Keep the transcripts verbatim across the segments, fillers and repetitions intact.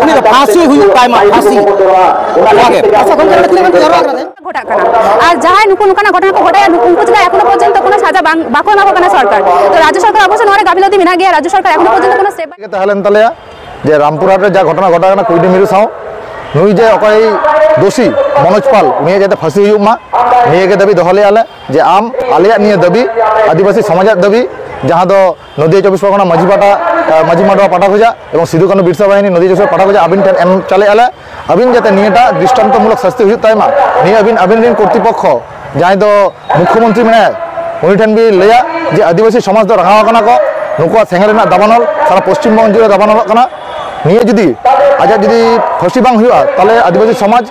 ᱩᱱᱤ ᱫᱚ ᱯᱷᱟᱸᱥᱤ ᱦᱩᱭᱩᱜ ᱛᱟᱭ ᱢᱟ, ᱯᱷᱟᱸᱥᱤ᱾ ᱱᱚᱣᱟ ᱜᱮ᱾ ᱟᱪᱪᱷᱟ, ᱜᱚᱢᱠᱮ, ᱱᱚᱰᱮ ᱛᱤᱱᱟᱹᱜ ᱜᱟᱱ ᱠᱚ ᱡᱟᱣᱨᱟ ᱟᱠᱟᱱᱟ? ᱜᱷᱚᱴᱟᱜ ᱠᱟᱱᱟ᱾ ᱟᱨ ᱡᱟᱦᱟᱸᱭ ᱱᱩᱠᱩ ᱱᱚᱝᱠᱟᱱᱟᱜ ᱜᱷᱚᱴᱚᱱᱟ ᱠᱚ ᱜᱷᱚᱴᱟᱭᱟ, ᱱᱩᱠᱩ, ᱩᱱᱠᱩ ᱪᱮᱫᱟᱜ ᱮᱠᱷᱚᱱᱳ ᱯᱚᱨᱡᱚᱱᱛᱚ ᱠᱳᱱᱳ ᱥᱟᱡᱟ ᱵᱟᱝ, ᱵᱟᱠᱚ ᱮᱢᱟ ᱠᱚ ᱠᱟᱱᱟ ᱥᱚᱨᱠᱟᱨ? ᱛᱚ, ᱨᱟᱡᱽᱡᱚ ᱥᱚᱨᱠᱟᱨ ᱚᱵᱚᱥᱥᱳᱭ ᱱᱚᱣᱟ ᱨᱮ ᱜᱟᱯᱷᱤᱞᱚᱛᱤ ᱢᱮᱱᱟᱜ ᱜᱮᱭᱟ, ᱨᱟᱡᱽᱡᱚ ᱥᱚᱨᱠᱟᱨ ᱮᱠᱷᱚᱱᱳ ᱯᱚᱨᱡᱚᱱᱛᱚ ᱠᱳᱱᱳ ᱥᱴᱮᱯ ᱵᱟᱭ ᱜᱮ ᱛᱟᱦᱮᱸ ᱞᱮᱱ ᱛᱟᱞᱮᱭᱟ ᱡᱮ ᱨᱟᱢᱯᱩᱨᱦᱟᱴ ᱨᱮ ᱡᱟ ᱜᱷᱚᱴᱚᱱᱟ ᱜᱷᱚᱴᱟᱣ ᱠᱟᱱᱟ ᱠᱩᱸᱭᱰᱤ ᱢᱤᱨᱩ ᱥᱟᱶ, ᱱᱩᱭ ᱡᱮ ᱚᱠᱚᱭ ᱫᱳᱥᱤ ᱢᱚᱱᱳᱡᱽ ᱯᱟᱞ, ᱩᱱᱤᱭᱟᱜ ᱡᱟᱛᱮ ᱯᱷᱟᱹᱥᱤ ᱦᱩᱭᱩᱜ ᱢᱟ, ᱱᱤᱭᱟᱹ ᱜᱮ ᱫᱟᱹᱵᱤ ᱫᱚᱦᱚ ᱞᱮᱫᱼᱟ ᱞᱮ ᱡᱮ ᱟᱢ ᱟᱞᱮᱭᱟᱜ ᱱᱤᱭᱟᱹ ᱫᱟᱹᱵᱤ, ᱟᱹᱫᱤᱵᱟᱹᱥᱤ ᱥᱚᱢᱟᱡᱟᱜ ᱫᱟᱹᱵᱤ, ᱡᱟᱦᱟᱸ ᱫᱚ ᱱᱚᱫᱤᱭᱟ ᱪᱚᱵᱵᱤᱥ ᱯᱚᱨᱜᱚᱱᱟ ᱢᱟᱹᱡᱷᱤ ᱯᱟᱦᱴᱟ, ᱟᱸ, ᱢᱟᱹᱡᱷᱤ ᱢᱟᱰᱣᱟ ᱯᱟᱦᱴᱟ ᱠᱷᱚᱱᱟᱜ ᱮᱵᱚᱝ ᱥᱤᱫᱩ ᱠᱟᱹᱱᱦᱩ ᱵᱤᱨᱥᱟ ᱵᱟᱦᱤᱱᱤ ᱱᱚᱫᱤᱭᱟ ᱪᱚᱵᱵᱤᱥ ᱯᱟᱦᱴᱟ ᱠᱷᱚᱱᱟᱜ ᱟᱹᱵᱤᱱ ᱴᱷᱮᱱ ᱮᱢ ᱪᱟᱞᱮᱜᱼᱟ ᱞᱮ, ᱟᱹᱵᱤᱱ ᱡᱟᱛᱮ ᱱᱤᱭᱟᱹᱴᱟᱜ ᱫᱨᱤᱥᱴᱟᱱᱛᱚᱢᱩᱞᱚᱠ ᱥᱟᱥᱛᱤ ᱦᱩᱭᱩᱜ ᱛᱟᱭ ᱢᱟ, ᱱᱤᱭᱟᱹ ᱟᱹᱵᱤᱱ, ᱟᱹᱵᱤᱱ ᱨᱮᱱ ᱠᱚᱨᱛᱨᱤᱯᱚᱠᱠᱷᱚ ᱡᱟᱦᱟᱸᱭ ᱫᱚ ᱢᱩᱠᱠᱷᱚᱢᱚᱱᱛᱨᱤ ᱢᱮᱱᱟᱭᱟ, ᱩᱱᱤ ᱴᱷᱮᱱ ᱵᱤᱱ ᱞᱟᱹᱭᱟ ᱡᱮ ᱟᱹᱫᱤᱵᱟᱹᱥᱤ ᱥᱚᱢᱟᱡᱽ ᱫᱚ ᱨᱟᱸᱜᱟᱣ ᱟᱠᱟᱱᱟ ᱠᱚ, ᱱᱩᱠᱩᱣᱟᱜ ᱥᱮᱸᱜᱮᱞ ᱨᱮᱱᱟᱜ ᱫᱟᱵᱟᱱᱚᱞ ᱥᱟᱨᱟ ᱯᱚᱥᱪᱤᱢ ᱵᱚᱝᱜᱚ ᱡᱩᱲᱮ ᱫᱟᱵᱟᱱᱚᱞᱚᱜ ᱠᱟᱱᱟ᱾ ᱱᱤᱭᱟᱹ ᱡᱩᱫᱤ ᱟᱡᱟᱜ ᱡᱩᱫᱤ ᱯᱷᱟᱹᱥᱤ ᱵᱟᱝ ᱦᱩᱭᱩᱜᱼᱟ, ᱛᱟᱦᱚᱞᱮ ᱟᱹᱫᱤᱵᱟᱹᱥᱤ ᱥᱚᱢᱟᱡᱽ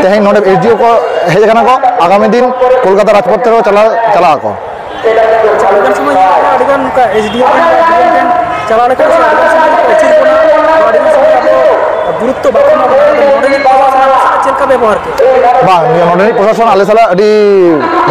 ᱛᱮᱦᱮᱧ ᱱᱚᱰᱮ ᱮᱥ ᱰᱤ ᱳ ᱠᱚ ᱦᱮᱡ ᱟᱠᱟᱱᱟ ᱠᱚ, ᱟᱜᱟᱢᱤ ᱫᱤᱱ ᱠᱳᱞᱠᱟᱛᱟ ᱨᱟᱡᱽᱯᱚᱛᱷ ᱛᱮᱠᱚ ᱪᱟᱞᱟᱣ, ᱪᱟᱞᱟᱜ ᱟᱠᱚ᱾ ᱟᱪᱪᱷᱟ, ᱟᱹᱰᱤᱜᱟᱱ ᱥᱚᱢᱚᱭ ᱧᱮᱞᱚᱜ ᱠᱟᱱᱟ, ᱟᱹᱰᱤᱜᱟᱱ ᱱᱚᱝᱠᱟ ᱮᱥ ᱰᱤ ᱳ ᱴᱷᱮᱱ, ᱰᱤ ᱮᱢ ᱴᱷᱮᱱ ᱪᱟᱞᱟᱣ ᱞᱮᱠᱷᱟᱱ ᱥᱮ ᱟᱹᱰᱤᱜᱟᱱ ᱥᱚᱢᱚᱭ ᱠᱚ ᱟᱹᱪᱩᱨ ᱵᱚᱱᱟ, ᱟᱹᱰᱤᱜᱟᱱ ᱥᱚᱢᱚᱭ ᱟᱵᱚ ᱜᱩᱨᱩᱛᱛᱚ ᱵᱟᱠᱚ ᱮᱢᱟ ᱵᱚᱱᱟ᱾ ᱟᱫᱚ ᱱᱚᱰᱮᱱᱤᱡ ᱯᱨᱚᱥᱟᱥᱚᱱ ᱟᱯᱮ ᱥᱟᱞᱟᱜ ᱪᱮᱫ ᱞᱮᱠᱟ ᱵᱮᱵᱚᱦᱟᱨ ᱠᱮᱫᱟ? ᱵᱟᱝ, ᱱᱚᱰᱮᱱᱤᱡ ᱯᱨᱚᱥᱟᱥᱚᱱ ᱟᱞᱮ ᱥᱟᱞᱟᱜ ᱟᱹᱰᱤ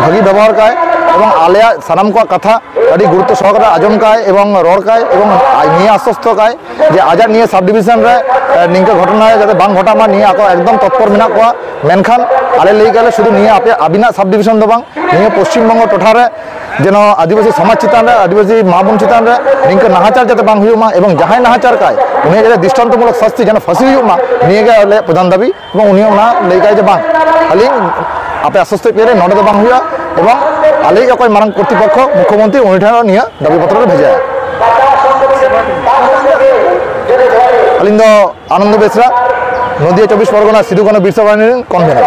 ᱵᱷᱟᱹᱜᱤ ᱵᱮᱵᱚᱦᱟᱨ ᱠᱟᱜᱼᱟᱭ ᱮᱵᱚᱝ ᱟᱞᱮᱭᱟᱜ ᱥᱟᱱᱟᱢ ᱠᱚᱣᱟᱜ ᱠᱟᱛᱷᱟ ᱟᱹᱰᱤ ᱜᱩᱨᱩᱛᱛᱚ ᱥᱚᱦᱚᱠᱟᱨᱮ ᱟᱸᱡᱚᱢ ᱠᱟᱭ ᱮᱵᱚᱝ ᱨᱚᱲ ᱠᱟᱭ ᱮᱵᱚᱝ ᱱᱤᱭᱟᱹ ᱟᱥᱥᱚᱥᱛᱚ ᱠᱟᱭ ᱡᱮ ᱟᱡᱟᱜ ᱱᱤᱭᱟᱹ ᱥᱟᱵ ᱰᱤᱵᱷᱤᱥᱚᱱ ᱨᱮ, ᱮ, ᱱᱤᱝᱠᱟᱹ ᱜᱷᱚᱴᱚᱱᱟ ᱡᱟᱛᱮ ᱵᱟᱝ ᱜᱷᱚᱴᱟᱜ ᱢᱟ, ᱱᱤᱭᱟᱹ ᱟᱠᱚ ᱮᱠᱫᱚᱢ ᱛᱚᱛᱯᱚᱨ ᱢᱮᱱᱟᱜ ᱠᱚᱣᱟ᱾ ᱢᱮᱱᱠᱷᱟᱱ ᱟᱞᱮ ᱞᱟᱹᱭ ᱠᱟᱜ ᱞᱮ ᱥᱩᱫᱷᱩ ᱱᱤᱭᱟᱹ ᱟᱯᱮ, ᱟᱹᱵᱤᱱᱟᱜ ᱥᱟᱵ ᱰᱤᱵᱷᱤᱥᱚᱱ ᱫᱚ ᱵᱟᱝ, ᱱᱤᱭᱟᱹ ᱯᱚᱥᱪᱤᱢ ᱵᱚᱝᱜᱚ ᱴᱚᱴᱷᱟ ᱨᱮ ᱡᱮᱱᱚ ᱟᱹᱫᱤᱵᱟᱹᱥᱤ ᱥᱚᱢᱟᱡᱽ ᱪᱮᱛᱟᱱ ᱨᱮ, ᱟᱹᱫᱤᱵᱟᱹᱥᱤ ᱢᱟ ᱵᱚᱱ ᱪᱮᱛᱟᱱ ᱨᱮ ᱱᱤᱝᱠᱟᱹ ᱱᱟᱦᱟᱪᱟᱨ ᱡᱟᱛᱮ ᱵᱟᱝ ᱦᱩᱭᱩᱜ ᱢᱟ ᱮᱵᱚᱝ ᱡᱟᱦᱟᱸᱭ ᱱᱟᱦᱟᱪᱟᱨ ᱠᱟᱭ ᱩᱱᱤᱭᱟᱜ ᱡᱟᱛᱮ ᱫᱨᱤᱥᱴᱟᱱᱛᱚᱢᱩᱞᱚᱠ ᱥᱟᱥᱛᱤ ᱡᱮᱱᱚ ᱯᱷᱟᱹᱥᱤ ᱦᱩᱭᱩᱜ ᱢᱟ, ᱱᱤᱭᱟᱹ ᱜᱮ ᱟᱞᱮᱭᱟᱜ ᱯᱨᱚᱫᱷᱟᱱ ᱫᱟᱹᱵᱤ᱾ ᱮᱵᱚᱝ ᱩᱱᱤ ᱦᱚᱸ ᱚᱱᱟ ᱞᱟᱹᱭ ᱠᱟᱜᱼᱟᱭ ᱡᱮ, "ᱵᱟᱝ, ᱟᱹᱞᱤᱧ ᱟᱯᱮ ᱟᱥᱥᱚᱥᱛᱮ ᱯᱮ ᱨᱮ ᱱᱚᱰᱮ ᱫᱚ ᱵᱟᱝ ᱦᱩᱭᱩᱜᱼᱟ", ᱮᱵᱚᱝ ᱟᱞᱮᱭᱤᱡ ᱚᱠᱚᱭ ᱢᱟᱨᱟᱝ ᱠᱚᱨᱛᱨᱤᱯᱚᱠᱠᱷᱚ ᱢᱩᱠᱠᱷᱚᱢᱚᱱᱛᱨᱤ ᱩᱱᱤ ᱴᱷᱮᱱ ᱦᱚᱸ ᱱᱤᱭᱟᱹ ᱫᱟᱹᱵᱤ ᱯᱚᱛᱨᱚ ᱞᱮ ᱵᱷᱮᱡᱟᱭᱟ᱾ ᱟᱹᱞᱤᱧ ᱫᱚ ᱟᱱᱚᱱᱫᱚ ᱵᱮᱥᱨᱟ, ᱱᱚᱫᱤᱭᱟ ᱪᱚᱵᱵᱤᱥ ᱯᱚᱨᱜᱚᱱᱟ ᱥᱤᱫᱩ ᱠᱟᱹᱱᱦᱩ ᱵᱤᱨᱥᱟ ᱵᱟᱦᱤᱱᱤ ᱨᱮᱱ ᱠᱚᱱᱵᱷᱮᱱᱟᱨ᱾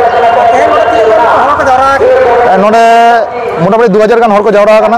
ᱱᱚᱰᱮ ᱢᱚᱴᱟᱢᱩᱴᱤ ᱫᱩ ᱦᱟᱡᱟᱨ ᱜᱟᱱ ᱦᱚᱲ ᱠᱚ ᱡᱟᱣᱨᱟ ᱟᱠᱟᱱᱟ᱾